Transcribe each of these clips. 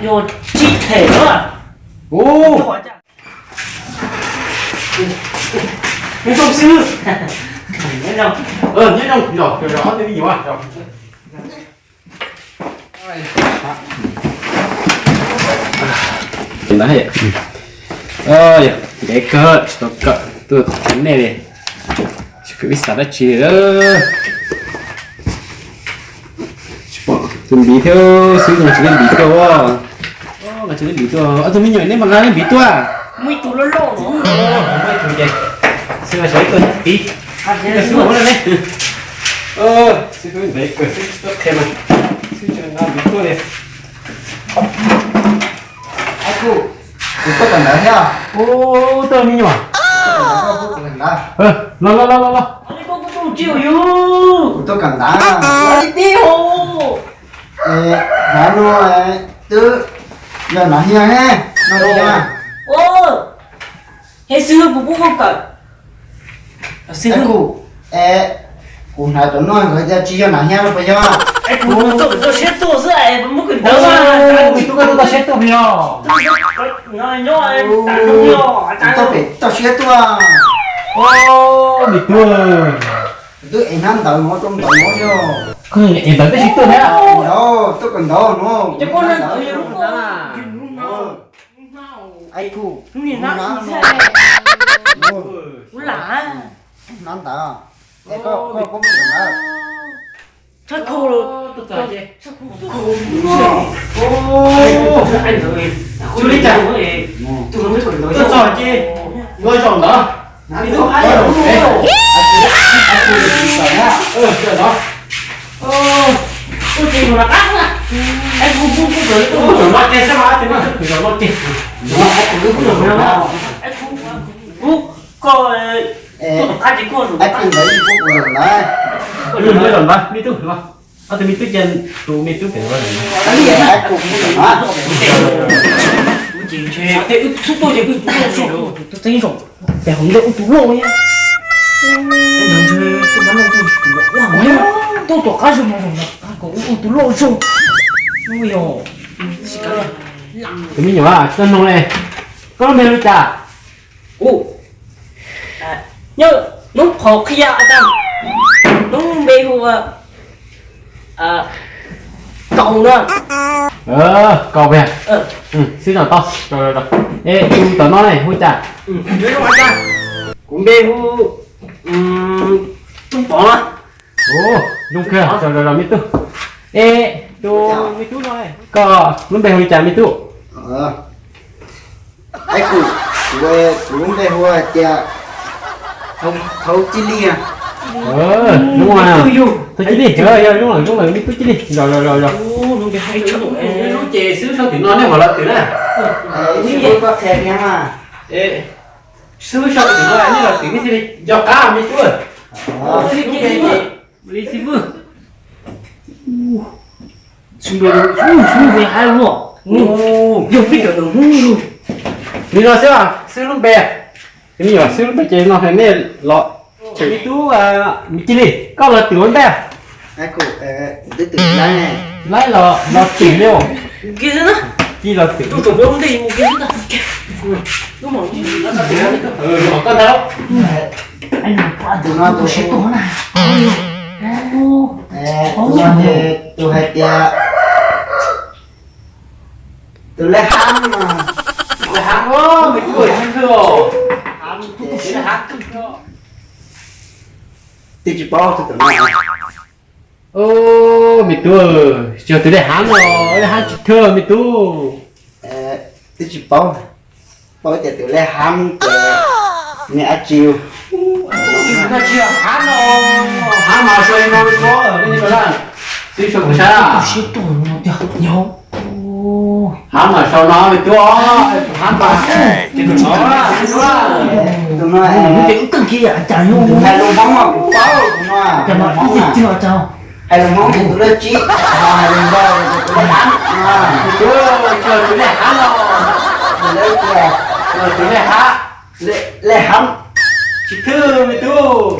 Yog tsis them lawm. Nyob zoo xib hwb. Nyob zoo, nyob zoo, zom zos ob tug me nyuam. Ntev kawg tsis tau kawm tuaj tom nej li. Tsis pom ib xav dab tsi li. Tsis pom tus npiv thiab xwb, nqa tsis li npiv tuaj. Nqa tsis li npiv tuaj, ob tug me nyuam nej mas nqa li npiv tuaj. Muaj ib tug loj loj. Xib hwb sawv tuaj npiv. Xib hwb ua ne. Xib hwb ntev kawg xwb tsis tau qhia mas. Xib hwb nqa npiv tuaj li. Kuv tuaj kawm ntawv thiab. Ub, tuaj me nyuam. Los los los los los. Kuv tuaj kawm ntawv. Hnav no twb yog Nav Hias ne, Nav Hias. Es xib hwb puas pub koj kawm? Xib hwb, es kuv hnav cov no nkawd tias tsis yog Nav Hias los puas yog? Es kuv tuaj toj siab tuaj xwb es muab kawm ntawv. Kuv tuaj toj siab tuaj puas yog? Kuv tuaj pem toj siab tuaj. Ub, me tub, twb ev hnab ntawv no rau ntawv no yog. Koj ev ntawv tib si tuaj thiab? Tuaj kawm ntawv no. Hnab ntawv, koj koj koj ntawv. Txog ces nqa zaum ntawd. Zaum no ces xab mas, zaum no ces, zaum no. Koj, koj ntawd, zaum ntawd me tub los. Ob tug me tub ces tus me tub pem los. Xub tuaj ces wb tus loj zog, pem hauv ntej wb tus loj thiab. Tuaj tom qab zog no, zaum no kom wb tus loj zog. Tus me nyuam, koj nug ne, koj lub npe hu li cas? Kuv, nyob hnub qhov qhia tas, hnub npe hu Kaus no. Kaus, xib zog tau. Es tus tom no ne hu cas? Kuv npe hu Tub Pov. Zoo kawg, me tub. Es tus me tub no, koj lub npe hu li cas me tub? Kuv, kuv lub npe hu hais tias Thaub Cib Lij. Thaub Cib Lij, yog zoo lawm, zoo lawm me tub Cib Lij. Los los los los. Lub ces xib hwb sau tim no nej mam los twm na. Xib hwb sau tim no nej los twm nej thiaj li nco qab me tub. Li xib hwb, xib hwb haib luaj, yog peb cov ntawm Hmoob li. Li no xwb, xib hwb lub npe, me nyuam xib hwb lub npe ces no nej los. Me tub, me Cib Lij, koj los twm ua ntej. Laib los twm li. Ci los twm. Koj ntag. Tus no tus siab tuag na. Tus no ces tus hais tias tus Lej Hab no. Lej Hab, me tub, Lej Hab. Twb tsis paub tus no. Me tub, yog tus Lej Hab no, Lej Hab tsis thwj me tub. Twb tsis paub, paub tias tus Lej Hab ces nws dab tsi. Tus no tsis yog Hab no, Hab mas sau li no me tub, nej nyob no na, twb sau kuv saib. Hab mas sau no me tub, Hab mas ces tus no, tus no, tus no hais lus Hmoob mas kuv paub, tus no hais lus Hmoob, hais lus Hmoob ces tus lej tsib, hais lus npawg ces tus Lej Hab, me tub, tus Lej Hab no, tus Lej Hab, Lej Hab, tsis thwj me tub.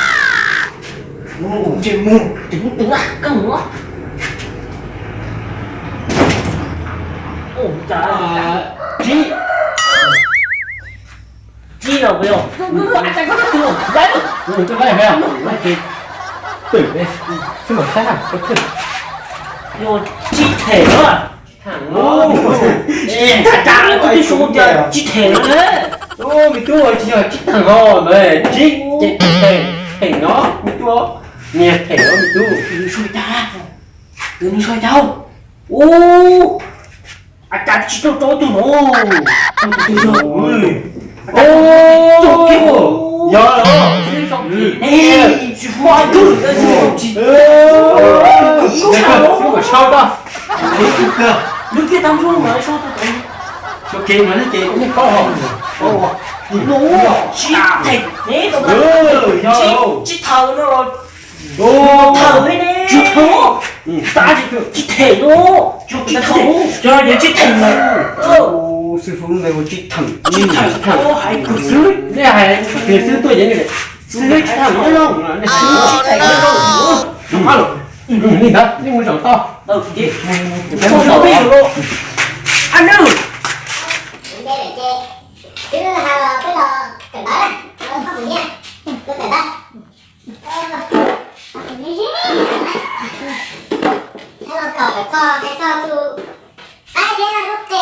Mus, ces mus, ces mus tus laj koj mus. Ua cas tsib, tsib los yog mus ua cas koj twb tus laib, tus laib, laib ces twm xwb mas saib, yog tsib them na. Cas cas koj twb suav tias tsib them na. Me tub, tsis yog tsib theem ho, tsib ces them, them no me tub, niag them no me tub. Tus nws suav cas, tus nws suav cas. Ua cas tsis tau rau tus no. Yog los, xwb kom sau tau. Lub kiag tau nrog mas sau tau. Sau kev mas ne ces nej paub ho. Tsib theem ne, tsib theem no los thawm li ne. Tsib theem no, tsib theem no, cov yog tsib theem no. Xib fwb ntawd ua tsib theem, tsib theem hais kwv xwb, nej hais kwv xwb tuaj yeej xib fwb tsib theem no, nej xib fwb tsib theem no. Li ntawd nej mus zaum tau. Ab nws. Twb hais los peb los kawm ntawv, kawm ntawv. Los kawm kawm txog, kawm txog tus qaib thiab lub qe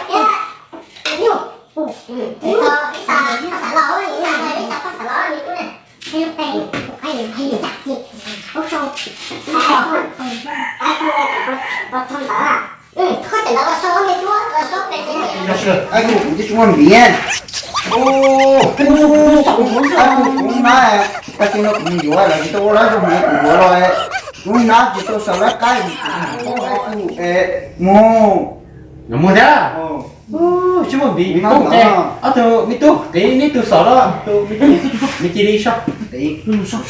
thiab nyuj. Kawm txog ib xav, ib xav los, ib xav, ib xav poj xav los nws kuj na. Ib lub qe, ib lub qe, ib lub qe, ib lub qe. Koj cov ntawd los so me tub, los so pem ces. Ab kuv twb tsis muaj npiv. Ab kuv, kuv nab, tag kis no kuv mus yuav los tsis tau ua lab zoo, kuv yuav los kuv nab tsis tau xaus lab qaib, kuv mus. Mus thiab. Tsis muaj npiv, kuv ces ob tug me tub, qiv neb tug xaus los, tus me tub, me cia li so. Qiv so.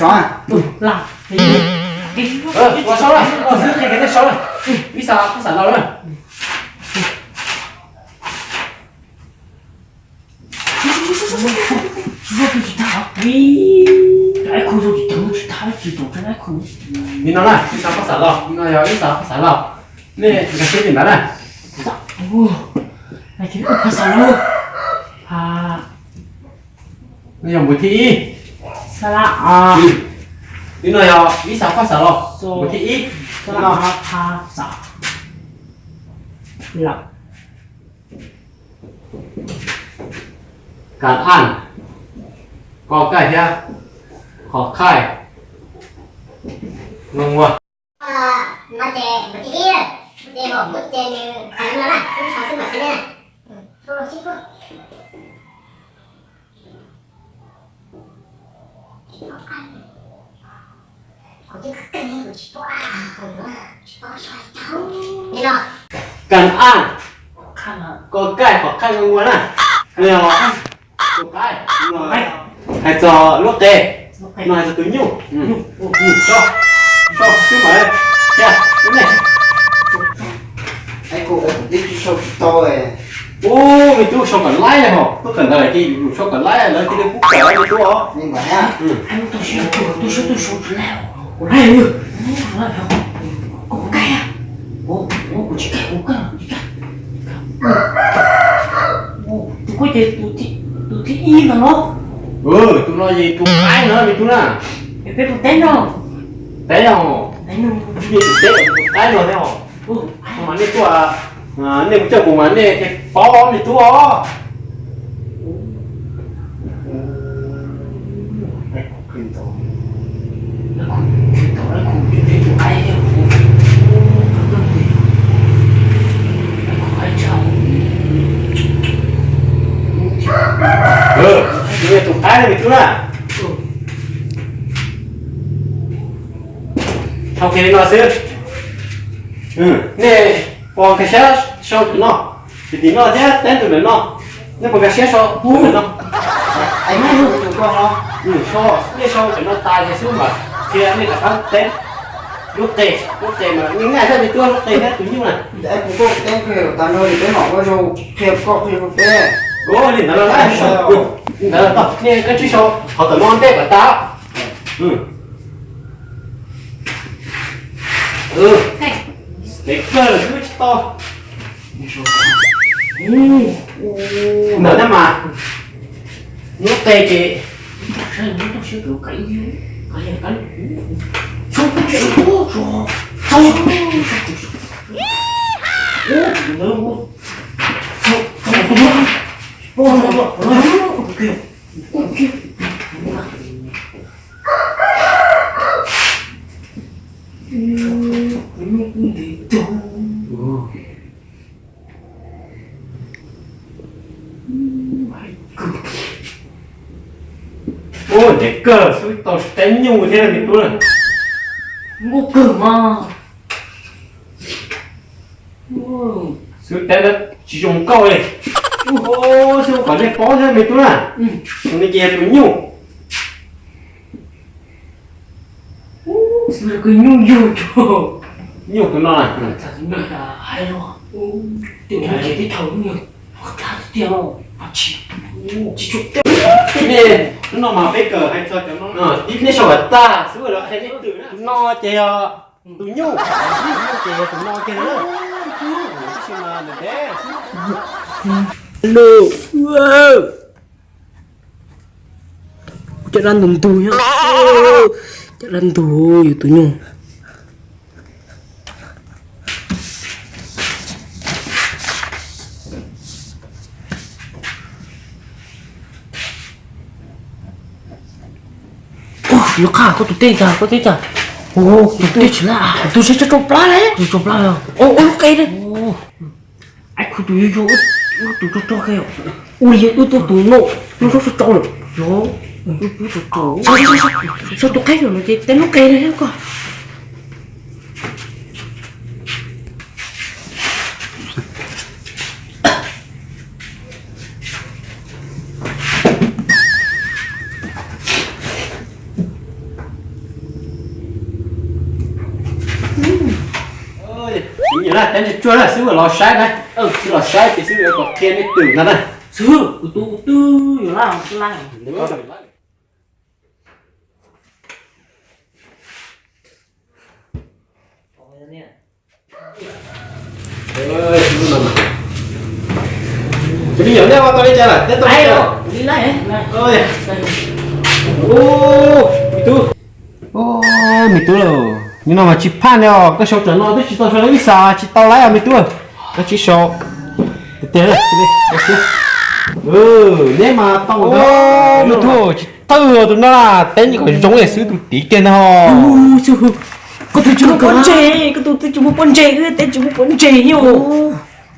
Ua so, ua xwb, qhia nej so. Ib xav, ib xav los na. Li no na, ib xav poj xav los, li no yog ib xav poj xav los. Nej nkag siab li ntawd na. Poj xav los. Nws yog npus thib ib. Li no yog ib xav poj xav los, npus thib ib. Kas aj, ko kaj thiab qho khaij, no ua. No ces npus thib ib, ces hom kuv ces nws hais li no na, xib fwb so xwb mam qhia nej na. Kas aj, kos kaj qhov qhaij ua na. Tus qaib, hais txog lub qe, no hais txog tus nyuj. Sau, sau xwb mas, thiab lub nej. Ub, me tub sau kom laib hos, tub kawm ntawv lawm ces yus sau kom laib lawv thiaj li pub kawm me tub os. Tus no ces tus qaib no me tub na. Peb tus teb no, teb no, tus teb tus qaib no thiab os. Mas nej tuaj, nej mus coj kuv mas nej thiaj paub me tub os. Tus qaib no me tub na. Thaum kawg li no xwb. Nej pom nkag siab sau cov no, tim tim no thiab teb tus ntawm no. Nej pom nkag siab sau tus ntawm no. Nej sau cov no tas ces xwb mas qhia nej rov qab teb. Lub qe, lub qe mas nej nqaij thiab li tuaj lub qe thiab tus nyuj na. Ua li ntawd los, li ntawd los, nej koj tsib sau qhov tom no ntej kom tas. Dev kawg xwb tsis tau. Ntawd na mas, lub qe ces Ua ntev kawg xwb tau teb nyuj thiab me tub na. Nkauj kawg mas. Xwb teb tsis zoo nkauj li. Xwb kom nej paub thiab me tub na. Tus no ces yog tus nyuj. Xwb nyuj yug, nyuj tus no. Hnub no mas peb kawm hais txog cov no, nej sau kom tag xwb los qhia nej twm na. Tus no ces yog tus nyuj, tus nyuj ces yog tus no kiag na. Tab sis mas ntev ntev xwb. Cov dab ntug ntug nyob, cov dab ntug yus tus nyuj. Yuav qab koj tus teb cas, koj teb cas? Tus teb tsis laj, tus seb tso rau plab le, tso rau plab. Ua lub qe li. Ai, kuv tus yuav yog tus rog rog qe, ua li wb tuaj tus no, lub rog rog lawm. Yog, sau tus qaib no ces teb lub qe li koj. Tsuag na, xwb los saib na, xwb los saib ces xwb kom qhia nej twm ntag na. Xwb kuv tus twb yuav laj laj. Cov me nyuam nej ua tau li cas lawm, teb tau li cas? Me tub, me tub, nim no mas tsis phaj li os, koj sau cov no twb tsis tau sau li, ib xav tsis tau lawm me tub, koj tsis sau. Tiag tiag, neb mas tau me tub, tsis tawg tus no, teb kom zoo li xwb tus tid kiag no. Koj tus tsis muaj pob ntseg, koj tus twb tsis muaj pob ntseg, wb teb tsis muaj pob ntseg os.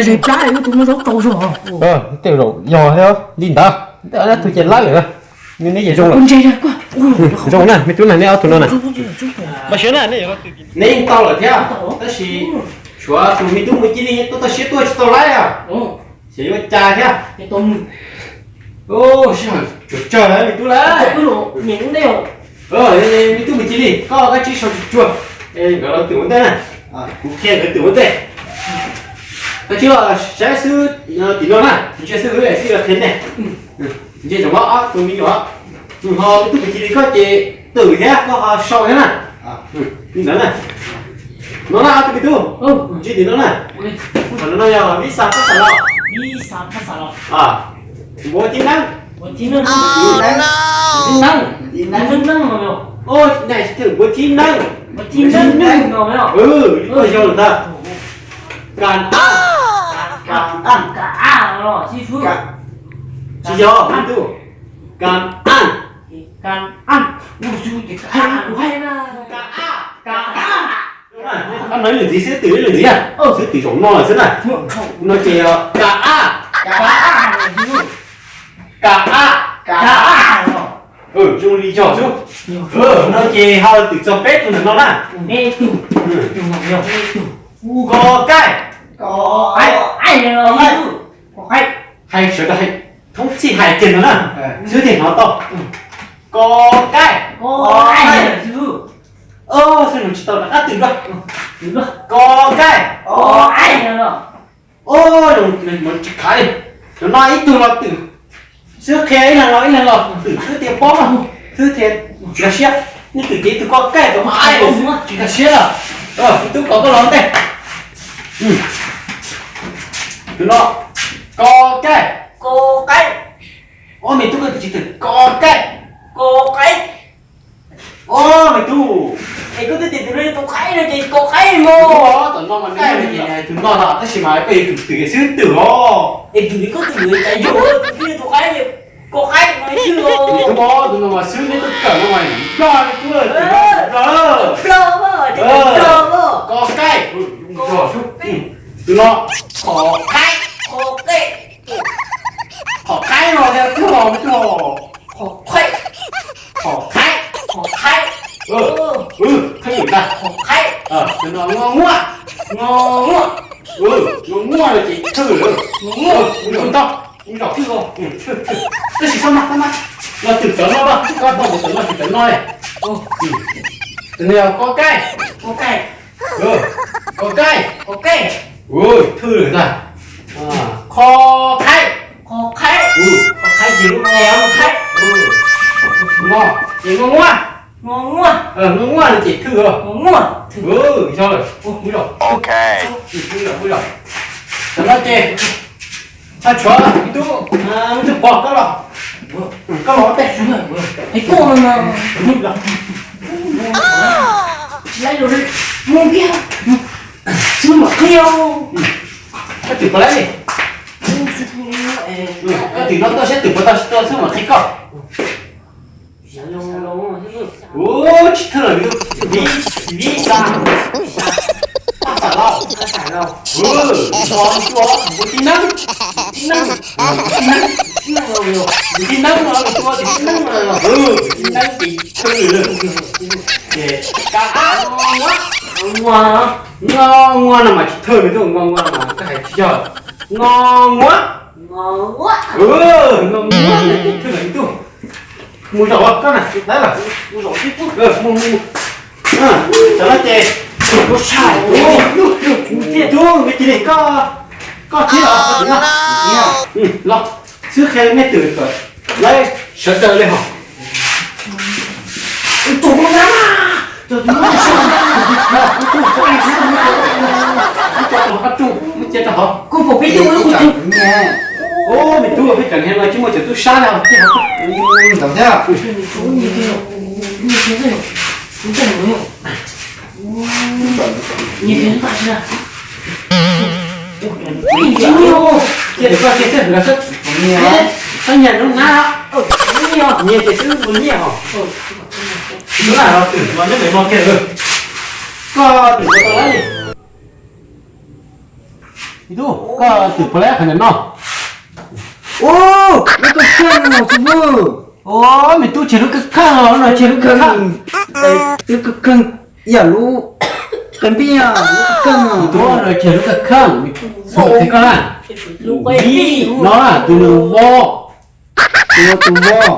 Zais zais plab, tus no zaub rau zog. Tej zaum yog thiab li ntawd, tej ob tug ces lab lawm. Neb ces zoo lawm. Zoo na, me tub na, neb ob tug no na. Neb yeej tau lawm thiab, tab sis tshuav tus me tub Mus Cia Li tuaj toj siab tuaj tsis tau laib os. Xyov yuav cas thiab. Tsuag tsawg lawm me tub lawm. Me tub Mus Cia Li, koj kab tsib sau tsuag tsuag, nkawd los twm ua ntej na. Kuv qhia nkawd twm ua ntej. Koj tsib los saib xwb, tim no na, ntsia xwb wb xwb qhia nej. Ntsia tsoom ob tus me nyuam, ho me tub Mus Cia Li koj ces twm thiab koj ho sau thiab na. Li ntawd na. No na ob tug me tub, ntsia tim no na. Qhov no yog Vib Xas Phab Xas Los. Npua Thib Neeb. Npua Thib Neeb. Npua Thib Neeb. Koj yog lawm ntag. Ka Ab. Ka Ab. Tsis yog me tub. Ka Ab. Ka Ab. Ka Ab. Koj hnov lwm ntxiv xwb, twm lwm ntxiv, xwb twm zaum no xwb na. No ces yog Ka Ab. Ka Ab. Zoo li yog xwb. No ces ho twm txog peb tug ntawm no na. Ko Kaij. Hais sawv daws hais thoob txhij hais kiag no na, xwb thiaj hnov tau. Ko Kaij. Xwb no tsis tau rov qab twm dua. Ko Kaij. Mus tsis khav li. Cov no ib tug los twm xwb, qhia ib leeg los ib leeg los twm xwb thiaj paub, xwb thiaj nkag siab. Nej twm ces ib tug Ko Kaij kom mas ai lawm xwb tsis nkag siab los. Tub Kos koj los ntej. Tus no, Ko Kaij. Ko Kaij. Ob me tub koj twm tsis twm, Ko Kaij. Ko Kaij. Ob me tub. Es koj twb tias tus no yog tus qaib no ces Ko Qaib mog. Tom no mas Kaij no ces tus no no tab sis mas koj yuav tsum twm xwb twm os. Es twm li koj twm cas yog tus twb yog tus qaib, Ko Qaib no xwb os. Tus no, tus no mas xwb neb tub kawm no mas nplog li tub lawm, nplog. Nplog, nplog. Ko Kaij. Tus no, Qhov Qaib. Qhov Qaib. Qhov Qaib no yog twg os, twg os? Qhov Qaib. Qhov Qaib. Qhov Qaib. Thwj ntag. Qhov Qaib. Tus no Ngo Nguaj. Ngo Nguaj. Ngo Nguaj no ces thwj lawm. Ngo Nguaj. Mus zaum ntau, mus zaum twg os? Tab sis txhob maj, txhob maj. Los twm cov no, koj tau mus cov no, twm cov no. Tus no yog Ko Kaij. Ko Kaij. Ko Kaij. Ko Kaij. Thwj lawm ntag. Qhov Qaib. Qhov Qaib. Qhov Qaib ces lub no Qaib. Ngo, ces Ngo Nguaj. Ngo Nguaj. Ngo Nguaj no ces thwj os. Ngo Nguaj. Yog lawm, mus zaum. Mus zaum, mus zaum. Cov no ces tshuav me tub, me tub Pog koj los, koj los ua ntej. Hais koj no, tsis laib los mus kiag, xwb mam qhia. Koj twm puas laib li? Koj twm no tuaj saib twm puas tau tsis tau xwb mam qhia koj. Ua tsis thwj lawm, Vib Xas, Paj Xam Lauj, Paj Xam Lauj, Npua Thib Neeb, Thib Neeb, Thib Neeb, Thib Neeb no, Thib Neeb no, Thib Neeb ces thwj lawm. Ces Ka Ab, Ngo Nguaj no mas tsis thwj li, Ngo Nguaj mas koj hais tsis yog. Ngo Nguaj, Ngo Nguaj, Ngo Nguaj ces thwj lawm tub. Mus zaum koj na, tsis tau lawm. Mus zaum tib tug. Mus, mus, mus. Cov no ces tus sai, tus me cia li, koj, koj thiab los, los xwb qhia nej twm kom lawv sawv daws li hos. Tus no na, tus no na, tus no na, tus no na, cia rau hauv. Kuv pom peb tug, kuv pom. Ub, me tub, peb cov niag no tsis muaj cov tub sab li os, cia hauv. Ntawd thiab. Cia koj cia xwb, koj xwb. Koj nyiam zoo na. Nyiaj ces twb ua nyiaj os. Twb lam los twm los nyob pem no kiag. Koj twm puas tau lawm li? Tub, koj twm puas lawm qhov ntawm no? Ub, lub kawg kheej no xwb. Ub, me tub, tseg lub kawg kheej os, no tseg lub kawg kheej. Lub kawg kheej ib yam lub qe npij, lub kawg kheej. Tub, no tseg lub kawg kheej. Txog koj na. Vib no, tus nws vov. Tus no tus vov.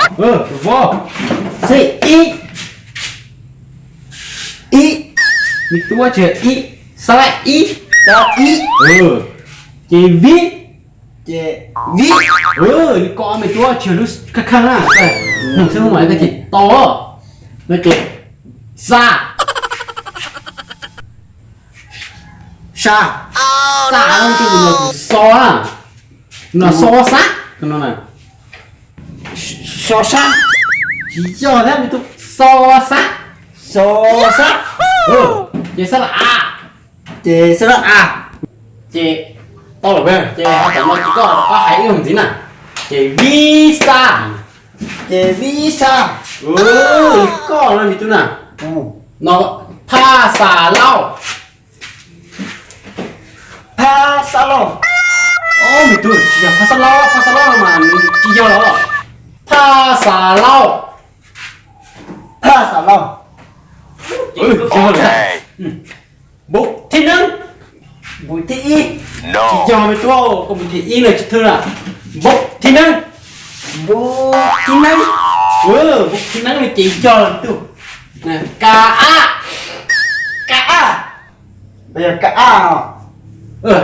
Tus vov. Xeb ib. Ib. Me tub, tseg ib. Xab laj ib. Xab laj ib. Ces vib. Ces vib. Nws koj me tub, tseg lub kawg kheej na. Mloog xwb, mloog mas koj ces tau. No ces xa. Xa. Xa no ces tus no tus xo na. No xo xab, tus no na. Xo xab. Tsis yog thiab me tub, xo xab. Xo xab. Ces xab laj a. Ces xab laj a. Ces tau lawm, ces ho tom no ces koj, koj hais ib zaug ntxiv na. Ces vib xa. Ces vib xa. Koj no me tub na. No phaj xa lauj. Phaj xa lauj. Ob, me tub, tsis yog phaj xa lauj, phaj xa lauj no mas tsis yog los. Phaj xa lauj. Phaj xa lauj. Npaum thib neeb. Npaum thib ib. Tsis yog me tub, koj npaum thib ib no tsis thwj na. Npaum thib neeb. Npaum thib neeb. Npaum thib neeb no ces yog me tub. Ka a. Ka a. Yog ka a.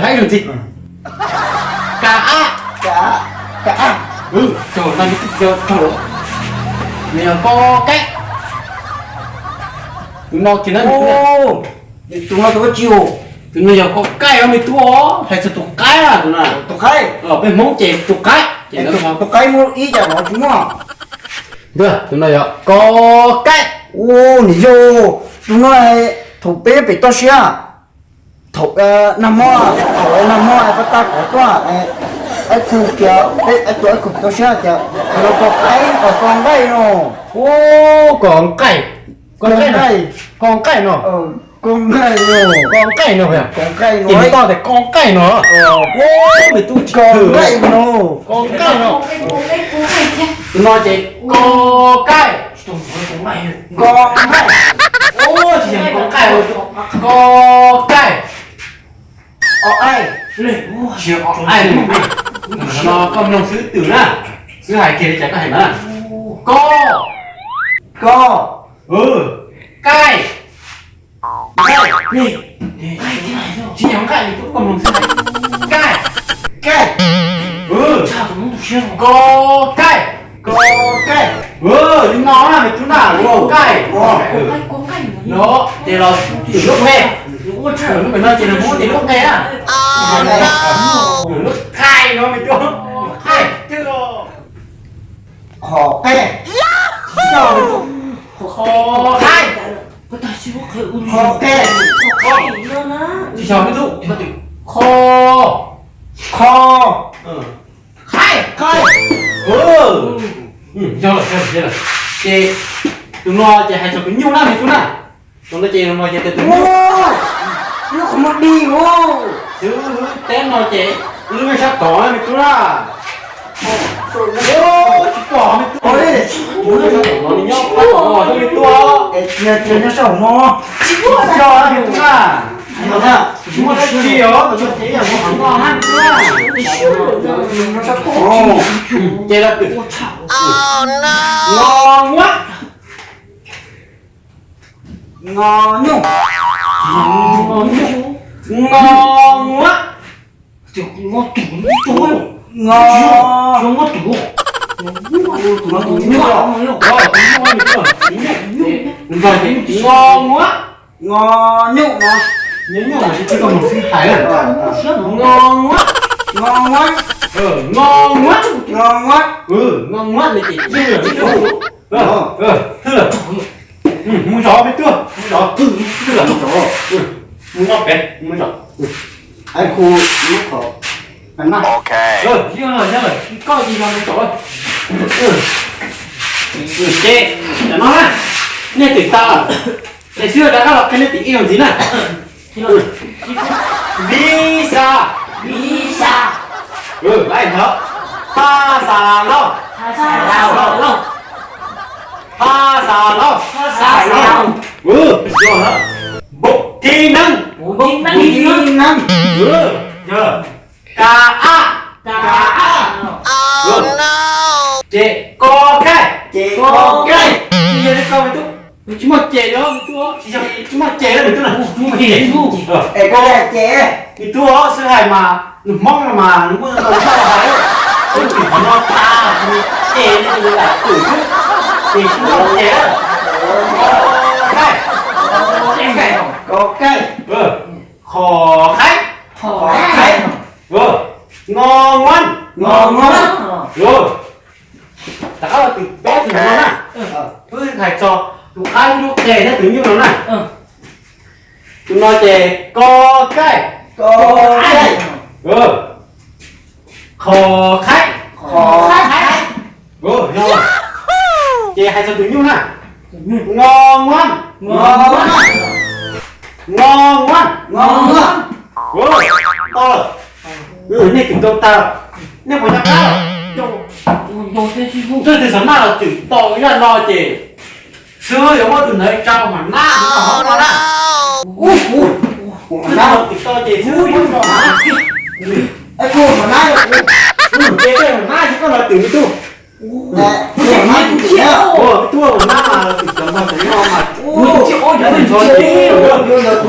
Hais ib zaug ntxiv. Ka a. Ka a. Ka a. Raug no, raug. Nws yog ko kaib. Tus no ces na, tus no tus ko tsis. Tus no yog ko kaib os me tub os, hais txog tus qaib na, tus no. Tus qaib. Peb Hmoob ces tus qaib. Tus qaib muaj ib yam los tsis muaj. Tus no yog ko kaib. Ua, nws yog, tus no thaum peb pem toj siab, thaum nag hmo, thaum nag hmo pab tag kov tuaj, ab khu tias, ab khu toj siab tias, los ko qaib, ko nqaij no. Ua, ko nqaij. Ko nqaij, ko nqaij no. Ko nqaij no. Ko nqaij no. Ko nqaij no. Ces nws tau tias ko nqaij no. Ua, me tub, ko nqaij no. Ko nqaij no. Tus no ces ko kaib. Ko nqaij. Ua, tsis yog ko nqaij, ko kaib. O aib. Tsis yog o aib li. No koj mloog xwb twm na. Xwb hais kiag li cas koj hais mas na. Ko. Ko. Kaij. Kaij. Tsis yog nqaij li, koj mloog xwb hais. Kaij. Kaij. Ko kaij. Ko kaij. Li no na me tub na, ko kaij. No, ces los twm lub qe. Twm lub qe no ces nws muab twm lub qe na. Twm lub qe no me tub. Qe. Qhov qe. Qhov qe. Qhov qe. Tsis yog me tub, qhov twm. Qho. Qho. Qaij. Qaij. Yog lawm, yog lawm, yog lawm. Ces tus no ces hais txog tus nyuj na me tub na. Tus no ces no ces tus nyuj. Lub qhov muag dig os. Xwb lub teb no ces lub sab tod me tub na. Tsis pom me tub. Nyob me tub. Yog me tub na. Tsis muaj dab tsi os, tus no ces ib yam muaj qhov no na me tub na. Ces los twm. Ngo nguab. Ngo nyuj. Ngo nyuj. Ngo nguab. Ngo. Tus no tus nyuj. Ngo nyuj. Ngo nyuj no. Nyuj no mas tsis tau mloog xwb hais na. Ngo nguab. Ngo nguab. Ngo nguab. Ngo nguab. Ngo nguab no ces twb lawm me tub. Twb lawm. Mus zov me tub, mus zov. Twb lawm. Mus noj pem, mus zov. Ai khu lub qhov na. Yog lawm, yog lawm, koj ces yog mus zov. Ces tam no na, nej twm tau lawm, ces sib rov qab los qhia nej tim ib zaug ntxiv na. Vis xas. Vis xas. Laib ntawd. Pha xas lauj. Pha xas lauj. Pha xas lauj. Npaum thib neeb. Npaum thib neeb. Ka a. Ka a. Ces ko kaij. Ko kaij. Tsis yog li ko me tub, tsis muaj ces li me tub, tsis yog, tsis muaj ces li me tub na. Es ko kaij ces me tub xwb hais mas nws Hmoob no mas nws muaj tau txoj hais, tus twm no tas ces nws lam twm xwb, ces tsis muaj ces. Ko kaij. Ko kaij. Qhov khaib. Qhov khaib. Ngo nguab. Ngo nguab. Rov qab los twm peb tus no na. Wb hais txog tus qab lub qe thiab tus nyuj no na. Tus no ces ko kaij. Ko kaij. Qhov khaib. Qhov khaib. Ces hais txog tus nyuj na. Ngo nguab. Ngo nguab. Ngo nguab. Ngo nguab. Tau lawm. Nej twm tau tag, nej puas nco qab? Leej twg xav maj los twm tau zaj no ces xwb yuav muab tus ntawd tso mam nab tus no hauv no na. Twm tau ces xwb muab tso mam nab. Ces koj mam nab ces koj los twm me tub. Ua me tub mam nab mas los twm cov npog tom no mas. Kuv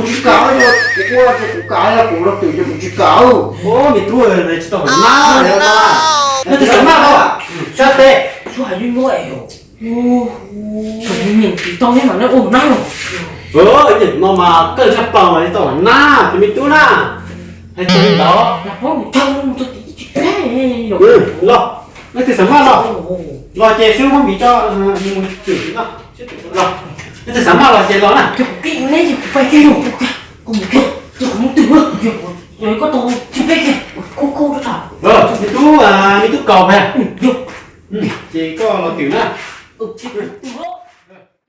tsis kam, kuv ua ces kuv kam, kuv los twm ces kuv tsis kam. Ua me tub tsis tau mam nab. Leej twg xav maj los sab tes. Nyeem no mas kawg tshaj plaws mas tsis tau mam nab tus me tub na. Hais txog li ntawd. Los, leej twg xav maj los, los ces xwb muab npiv tso, mus twm no. Los, leej twg xav maj los ces los na. Me tub, me tub kaus na. Ces koj los twm na.